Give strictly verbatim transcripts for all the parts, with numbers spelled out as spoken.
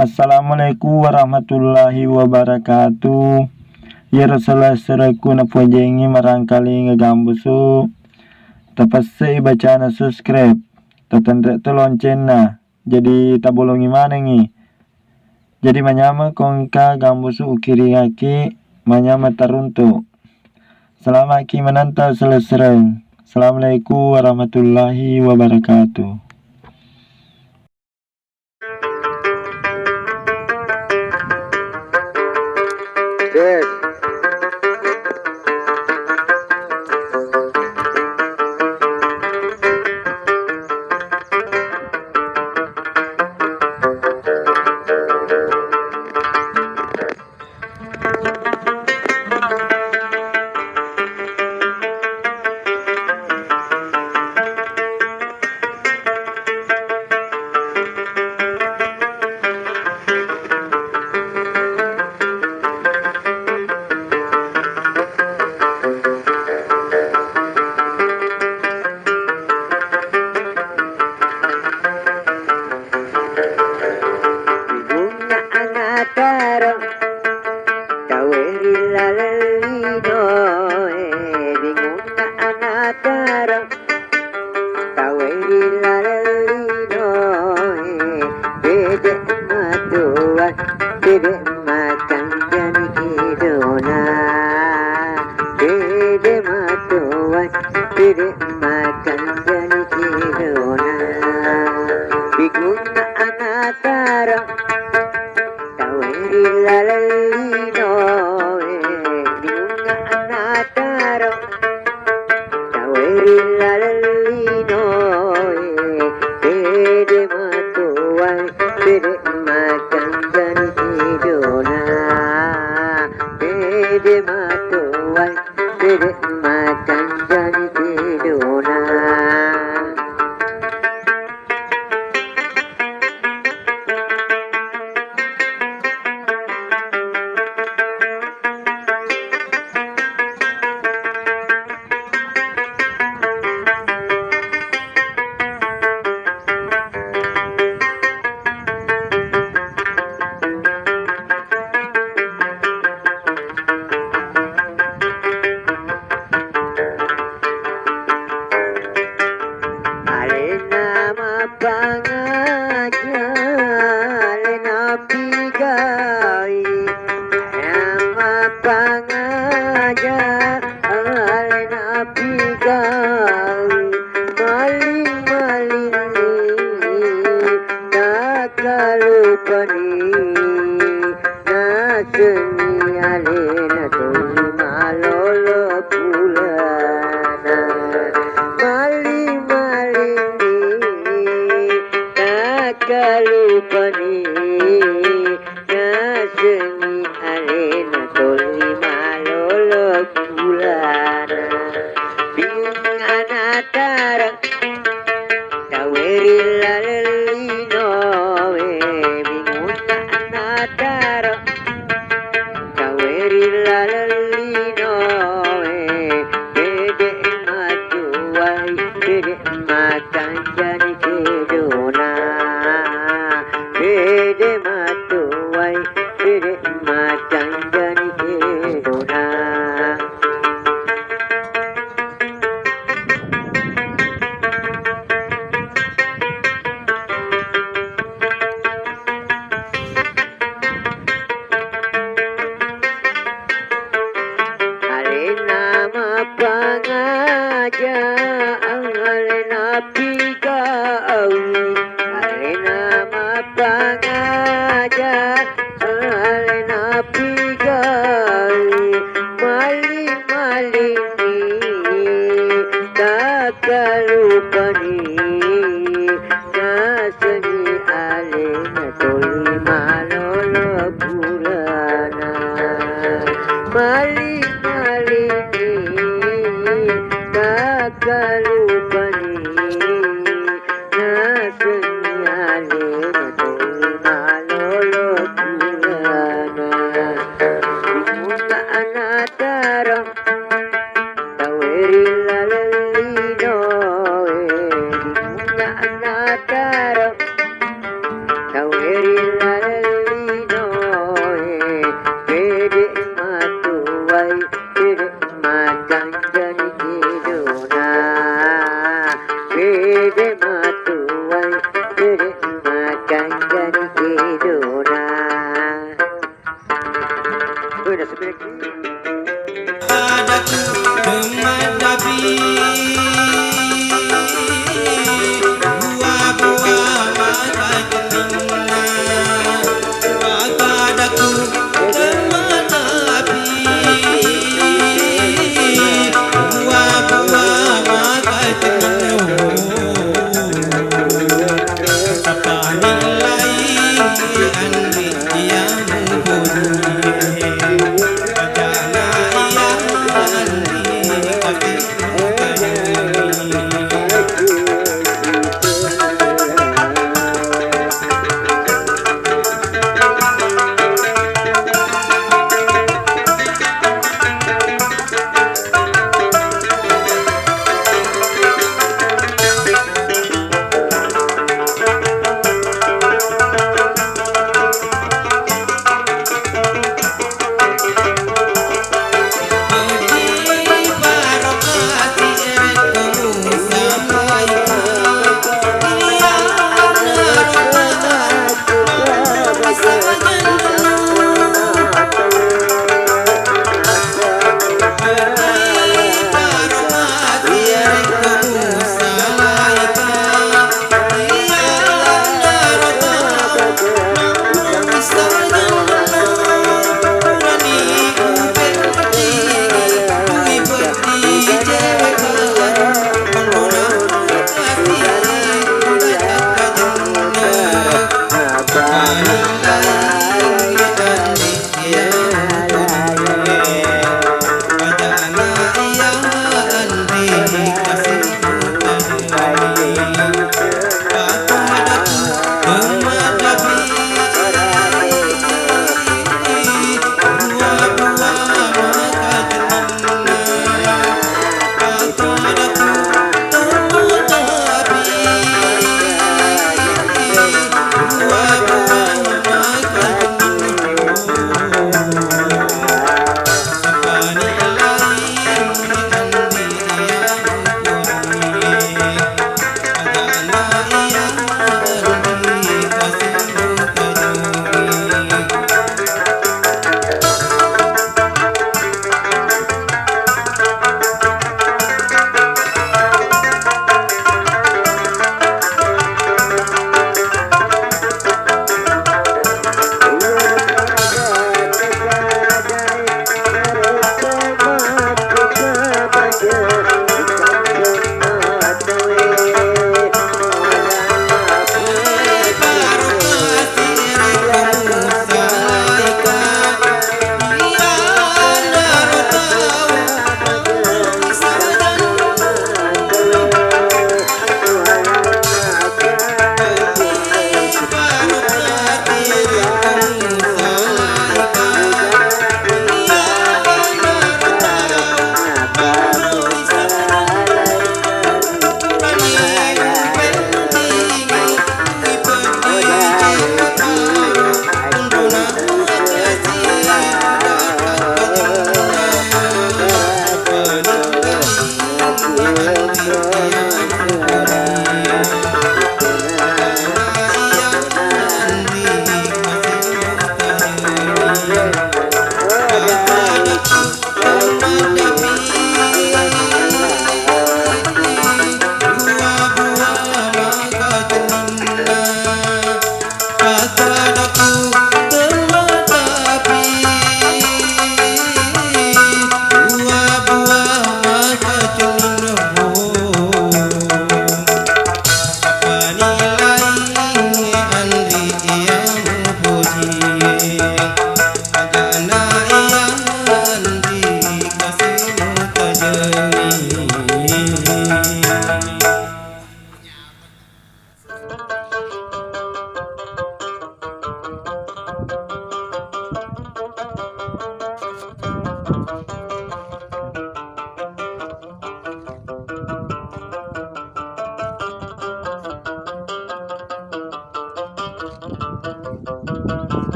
Assalamualaikum warahmatullahi wabarakatuh. Iyaro selesserekku napojengi marangkalinga Gambusu. Tapesse'i bacana subscribe, tatenre to loncenna. Jadi tabolongi manengi. Jadi manyameng ko engka Gambusu ukiringaki, manyameng taruntu. Selamaki menantang selessereng. Assalamualaikum warahmatullahi wabarakatuh. Gunna anataro tauwe ri laleng linoe, bingunna anataro tauwe ri laleng linoe, bede matuwa, bede matanjani kedona, bede matuwa, bede matanjani kedona, bingunna anataro tauwe ri laleng linoe, bingunna anataro tauwe ri laleng linoe, bede matuwai, bede matanjani kedona, bede matuwai, bede matanjani kedona. Alena mappangaja, alena pigai, alena mappangaja, alena pigai, maling-maling ni takalupani. Nasengngi alena toli malolo pulana, maling-malingngi takalupani. Nasengngi alena toli malolo pulana, bingung anatara tauwe ri laleng linoe, bingunna anataro tauwe ri laleng linoe, bede matuwai, bede matanjani kedona, bede matuwai, bede matanjani kedona. Alena mappangaja, alena pigawi, alena mappangaja. Jadi kiduna. Wih, udah sebelah kiri. Padaku teman Nabi, buah-buah mata ceminna. Padaku teman Nabi, buah-buah mata ceminna. Sapani lai andi iya mupoji, ajana iya andi kasi mupoji.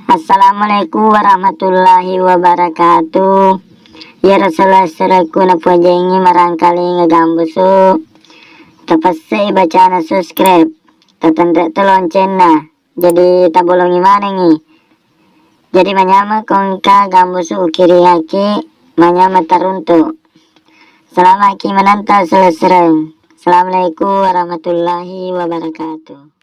Assalamualaikum warahmatullahi wabarakatuh. Iyaro seleserekku napoajengngi marangkalinga gambusu, tapessei bacana subscribe, tatenre to loncenna, jadi tabolongi manengngi. Jadi manyameng ko engka gambusu ukiringaki, manyameng taruntu. Salamaki menanta selesereng. Assalamualaikum warahmatullahi wabarakatuh.